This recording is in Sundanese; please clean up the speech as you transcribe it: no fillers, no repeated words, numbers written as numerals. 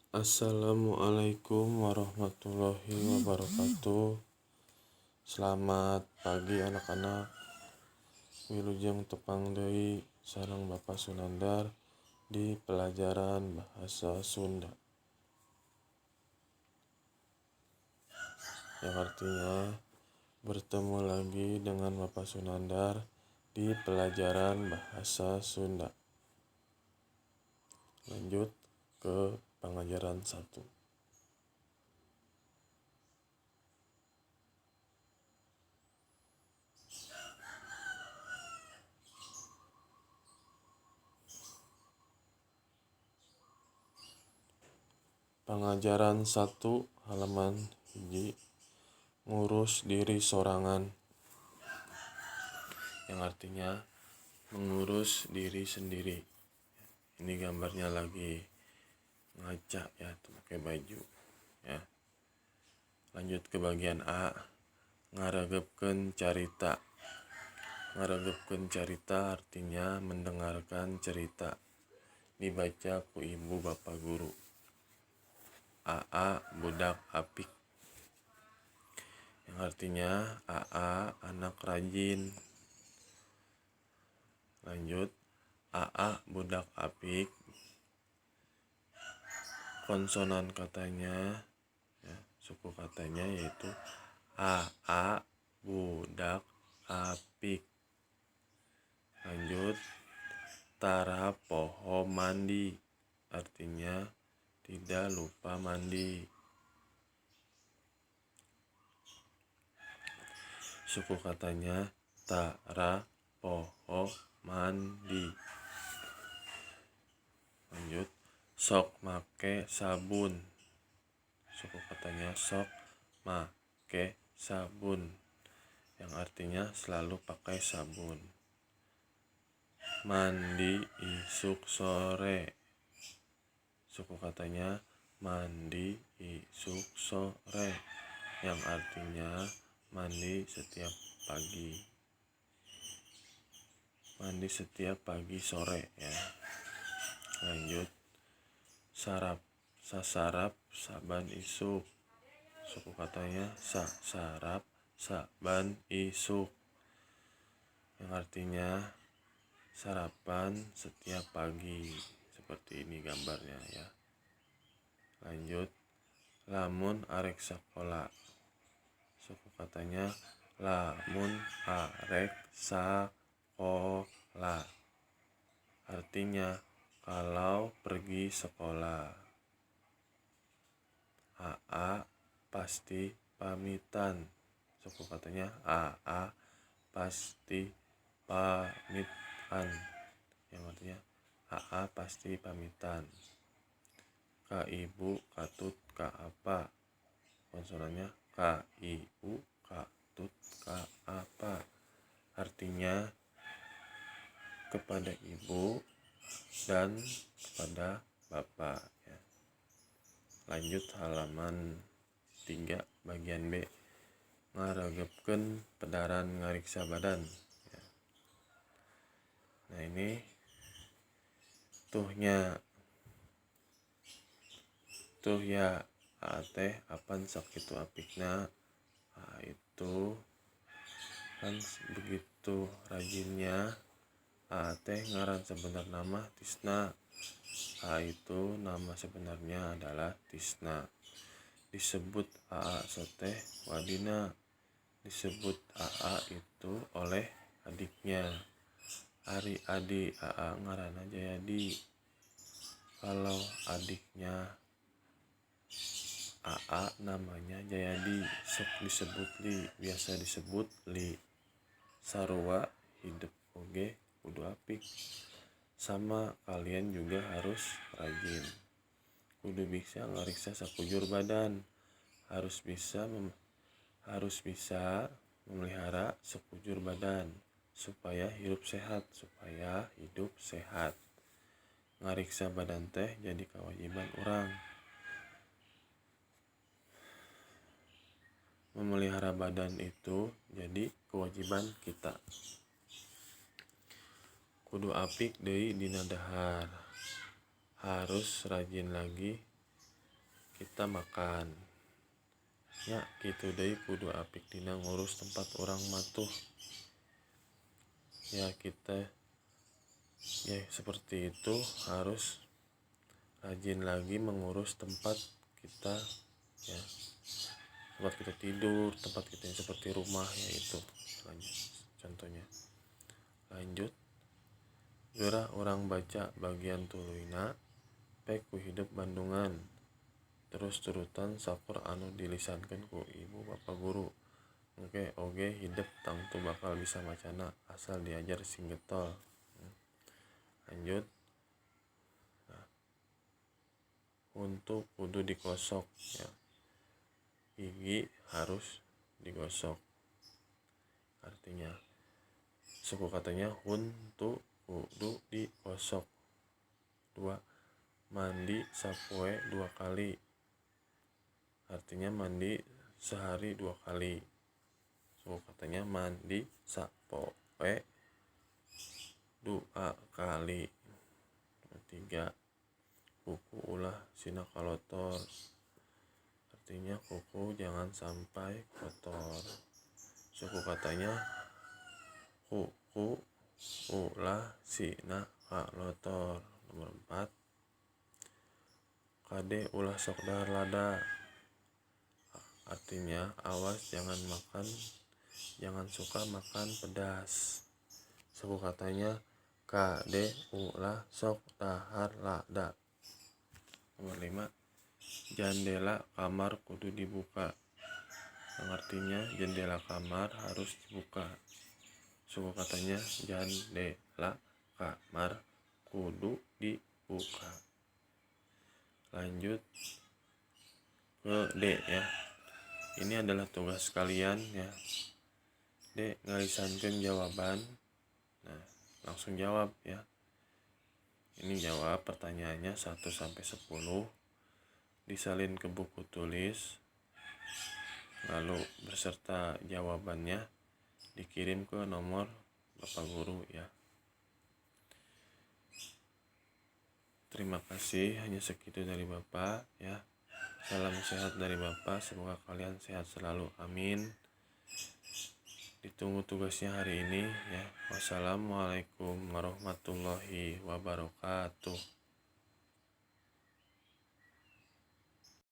Assalamualaikum warahmatullahi wabarakatuh. Selamat pagi anak-anak. Wilujeng tepang deui sareng Bapak Sunandar di pelajaran bahasa Sunda. Yang artinya bertemu lagi dengan Bapak Sunandar di pelajaran bahasa Sunda. Lanjut ke pengajaran 1. Pengajaran 1 halaman 1, ngurus diri sorangan, yang artinya mengurus diri sendiri. Ini gambarnya lagi ngaca ya, tuh pakai baju ya. Lanjut ke bagian A, ngaregepkeun carita. Ngaregepkeun carita artinya mendengarkan cerita, dibaca ku ibu bapak guru. AA budak apik, yang artinya AA anak rajin. Lanjut, AA budak apik, konsonan katanya ya, suku katanya yaitu AA budak apik. Lanjut, tara poho mandi, artinya tidak lupa mandi. Suku katanya tara poho mandi. Lanjut, sok make sabun. Suku katanya sok make sabun, yang artinya selalu pakai sabun. Mandi isuk sore. Suku katanya mandi isuk sore, yang artinya mandi setiap pagi. Mandi setiap pagi sore ya. Lanjut, sarap, sasarap saban isuk. Suku katanya sasarap saban isuk, yang artinya sarapan setiap pagi. Seperti ini gambarnya ya. Lanjut, lamun arek sakola. Suku katanya lamun arek sakola, artinya kalau pergi sekolah. AA pasti pamitan. Suku katanya AA pasti pamitan, yang artinya AA pasti pamitan. Ka ibu katut ka apa, konsonannya ka ibu katut ka apa, artinya kepada ibu dan kepada bapak ya. Lanjut halaman 3 bagian B, ngaregepkeun pedaran ngariksa badan ya. Nah ini tuhnya, tuh ya, A teh apan sakitu apikna. A itu kan begitu rajinnya. A teh ngaran sebenar nama Tisna. A itu nama sebenarnya adalah Tisna. Disebut AA soteh wadina. Disebut AA itu oleh adiknya. Ari adi AA ngaranna Jayadi. Kalau adiknya AA namanya Jayadi, sok disebut Li, biasa disebut Li. Sarua hidup oge kudu apik. Sama kalian juga harus rajin. Kudu bisa ngariksa sakujur badan. Harus bisa memelihara sekujur badan supaya hidup sehat, supaya hidup sehat. Ngariksa badan teh jadi kewajiban orang. Memelihara badan itu jadi kewajiban kita. Kudu apik deui dina dahar. Harus rajin lagi kita makan. Ya, kitu deui kudu apik dina ngurus tempat urang matuh. Ya, kita ya seperti itu harus rajin lagi mengurus tempat kita ya, tempat kita tidur, tempat kita yang seperti rumah ya, itu lanjut contohnya. Lanjut, geura urang baca bagian tuluyna pek ku hidep Bandungan, terus turutan sakur anu dilisankeun ku ibu bapak guru. Engke oge hidep tangtu bakal bisa macana asal diajar sing getol. Lanjut. Nah, untuk kudu digosok ya, gigi harus digosok, artinya suku katanya huntu kudu digosok. 2, mandi sapoe 2 kali, artinya mandi sehari 2 kali. Suku katanya mandi sapoe 2 kali. 3, kuku ulah sina kalotor, artinya kuku jangan sampai kotor. Suku katanya kuku ulah sina kalotor. Nomor 4, kade ulah sok dahar lada, artinya awas jangan makan, jangan suka makan pedas. Suku katanya kade ulah sok dahar lada. Nomor 5, jendela kamar kudu dibuka, yang artinya jendela kamar harus dibuka. Suku katanya jendela kamar kudu dibuka. Lanjut ke D ya. Ini adalah tugas kalian ya. D, ngalisankeun jawaban. Nah, langsung jawab ya. Ini jawab pertanyaannya 1 sampai 10. Disalin ke buku tulis, lalu beserta jawabannya dikirim ke nomor bapak guru ya. Terima kasih, hanya segitu dari Bapak ya. Salam sehat dari Bapak, semoga kalian sehat selalu, amin. Ditunggu tugasnya hari ini ya. Wassalamualaikum warahmatullahi wabarakatuh.